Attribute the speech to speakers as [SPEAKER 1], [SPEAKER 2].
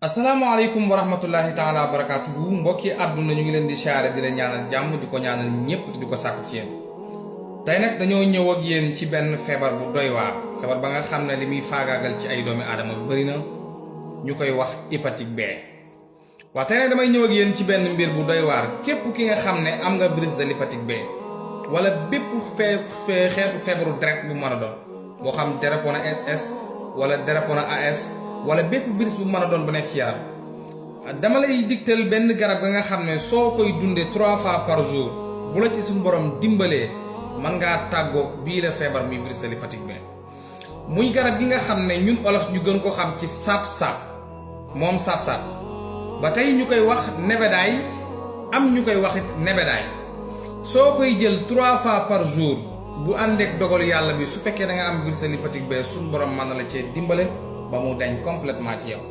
[SPEAKER 1] asalaamaaleykum wa rahmatullahi taala wa barakatuhu mbokki àdduna ñu ngi leen di siyaare di leen ñaanal jàmm di ko ñaanal ñépp te di ko sàkku ci yéen tey nag dañoo ñëw ak yéen ci benn feebar bu doy waar feebar ba nga xam ne li muy faagaagal ci ay doomi aadama bu bëri na ñu koy wax hépatite B. waa tey nag damay ñëw ak yéen ci benn mbir bu doy waar képp ki nga xam ne am nga virus de l'hépatite B wala bépp xeetu feebaru deret bu mën a doon boo xam drépano SS wala drépano AS wala bépp virus bu mën a doon bu nekk ci yaram dama lay digtal benn garab ga nga xam ne soo koy dundee 3 fois par jour bu la ci suñu borom dimbalee mën ngaa tàggoog bii la feebar muy virus de l'hépatite B. muy garab gi nga xam ne ñun olof ñu gën ko xam ci saab-saab moom saab-saab ba tey ñu koy wax nebedaay am ñu koy waxit nebedaay soo koy jël 3 fois par jour bu àndeek dogal yàlla bi su fekkee da nga am virus de l'hépatite B suñu borom mën na la cee dimbale ba mu dañ complètement ci yow.